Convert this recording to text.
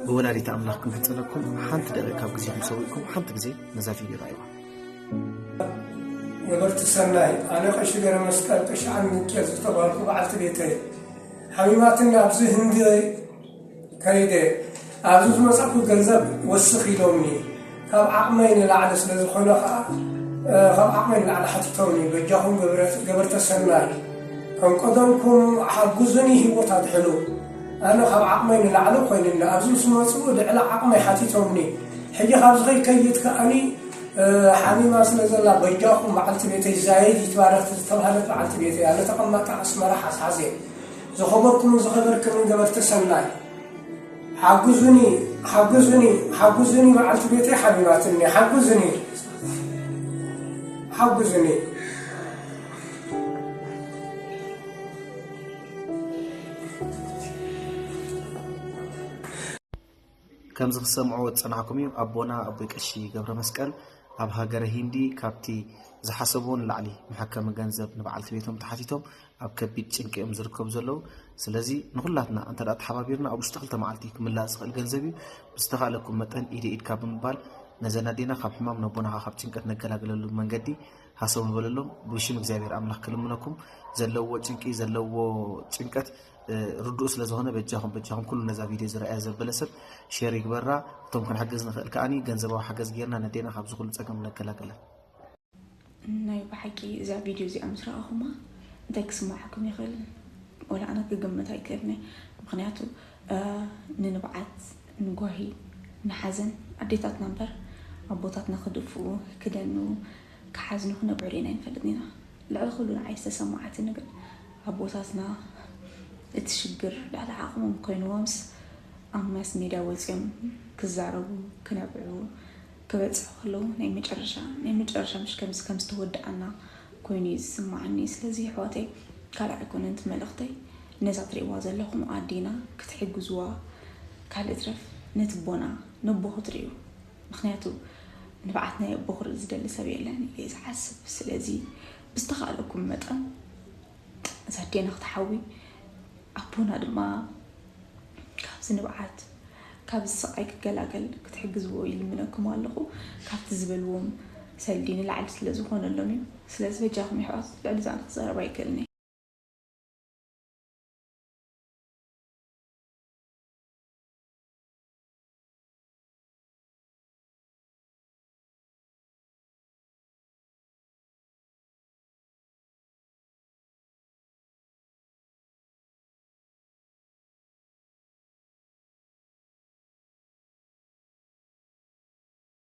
ብወላዲት ኣምላኽ ክንሕጸነኩም ሓንቲ ደቂቕ ካብ ግዜኹም ሰዊእኩም ሓንቲ ግዜ ነዛ ቪድዮ ረኣይዋ። ገበርቲ ሰናይ፣ ኣነ ቀሺ ገረመስቀል ቀሺ ዓንድንቄል ዝተባልኩ በዓልቲ ቤተይ ሓሚማትኒ ኣብዚ ህንዲ ከይደ ኣብዚ ዝመጻእኩ ገንዘብ ወስኽ ኢሎምኒ። ካብ ዓቕመይ ንላዕሊ ስለ ዝኾነ ከዓ ካብ ዓቕመይ ንላዕሊ ሓቲቶምኒ። በጃኹም ገበርተ ሰናይ ከም ቀደምኩም ሓግዙኒ ህይወት ኣድሕኑ። ኣነ ካብ ዓቕመይ ንላዕሊ ኮይንኒ ኣብዚ ምስ መፅኡ ልዕሊ ዓቕመይ ሓቲቶምኒ። ሕጂ ካብዚ ከይከይድ ከዓኒ ሓሚማ ስለ ዘላ በጃኹም በዓልቲ ቤተይ ዛይድ ይትባረክ ዝተባሃለት በዓልቲ ቤተይ ኣነ ተቐማጣ ኣስመራ ሓዝሓዜ ዝኸበርኩምን ዝኸበርክምን ገበርቲ ሰናይ ሓግዙኒ ሓግዙኒ ሓግዙኒ በዓልቲ ቤተይ ሓሚማትኒ ሓግዙኒ ሓግዙኒ። ከምዚ ክሰምዕዎ ዝጸናሕኩም እዩ። ኣቦና ኣቦይ ቀሺ ገብረ መስቀል ኣብ ሃገረ ሂንዲ ካብቲ ዝሓሰብዎ ንላዕሊ መሐከሚ ገንዘብ ንበዓልቲ ቤቶም ተሓቲቶም ኣብ ከቢድ ጭንቂ እዮም ዝርከቡ ዘለዉ። ስለዚ ንኹላትና እንተ ደኣ ተሓባቢርና ኣብ ውሽጢ ክልተ መዓልቲ ክምላእ ዝኽእል ገንዘብ እዩ። ብዝተኻእለኩም መጠን ኢደ ኢድካ ብምባል ነዘን ኣዴና ካብ ሕማም ነቦና ካብ ጭንቀት ነገላግለሉ መንገዲ ሃሰው ንበለሎም። ብሽም እግዚኣብሔር ኣምላኽ ክልምነኩም። ዘለዎ ጭንቂ ዘለዎ ጭንቀት ርዱእ ስለ ዝኾነ በጃኹም በጃኹም ኩሉ ነዛ ቪድዮ ዝረኣያ ዘበለ ሰብ ሼር ይግበራ። እቶም ክንሕግዝ ንኽእል ከኣኒ ገንዘባዊ ሓገዝ ጌርና ነዴና ካብዚ ኩሉ ጸገም ነገላግላ። ናይ ብሓቂ እዛ ቪድዮ እዚኣ ምስ ረኣኹማ እንታይ ክስማዓኩም ይኽእል? ወላ ኣነ ክግምት ኣይክእልን እየ። ምኽንያቱ ንንብዓት ንጓሂ ንሓዘን ኣዴታትና እምበር ኣቦታትና ክድፍኡ ክደንኡ ክሓዝኑ ክነብዑ ርኢና ኣይንፈልጥን ኢና። ልዕሊ ኩሉ ንዓይ ዝተሰማዓትኒ ግን ኣቦታትና እቲ ሽግር ልዕሊ ዓቕሞም ኮይንዎምስ ኣብ ማስ ሜድያ ወፂኦም ክዛረቡ ክነብዑ ክበፅሑ ከለዉ ናይ መጨረሻ ናይ መጨረሻ ምሽ ከምዚ ከም ዝተወድኣና ኮይኑ እዩ ዝስማዓኒ። ስለዚ ኣሕዋተይ ካልእ ኣይኮነን እቲ መልእኽተይ ነዛ ትሪእዋ ዘለኹም ኣዴና ክትሕግዝዋ ካልእ ትረፍ ነቲ ኣቦና ነቦ ክትርእዩ ምኽንያቱ ንብዓት ናይ ኣቦ ክርኢ ዝደሊ ሰብ የለን ኢለ እየ ዝሓስብ። ስለዚ ብዝተኻእለኩም መጠን እዛ ኣዴና ክትሓዊ ኣቦና ድማ ካብዚ ንብዓት ካብዚ ስቓይ ክገላገል ክትሕግዝዎ ይልምነኩም ኣለኹ። ካብቲ ዝበልዎም ሰልዲ ንላዕሊ ስለ ዝኾነሎም እዩ። ስለዚ በጃኹም የሕዋት ልዕሊ እዛ ክዛረብ ኣይክእልን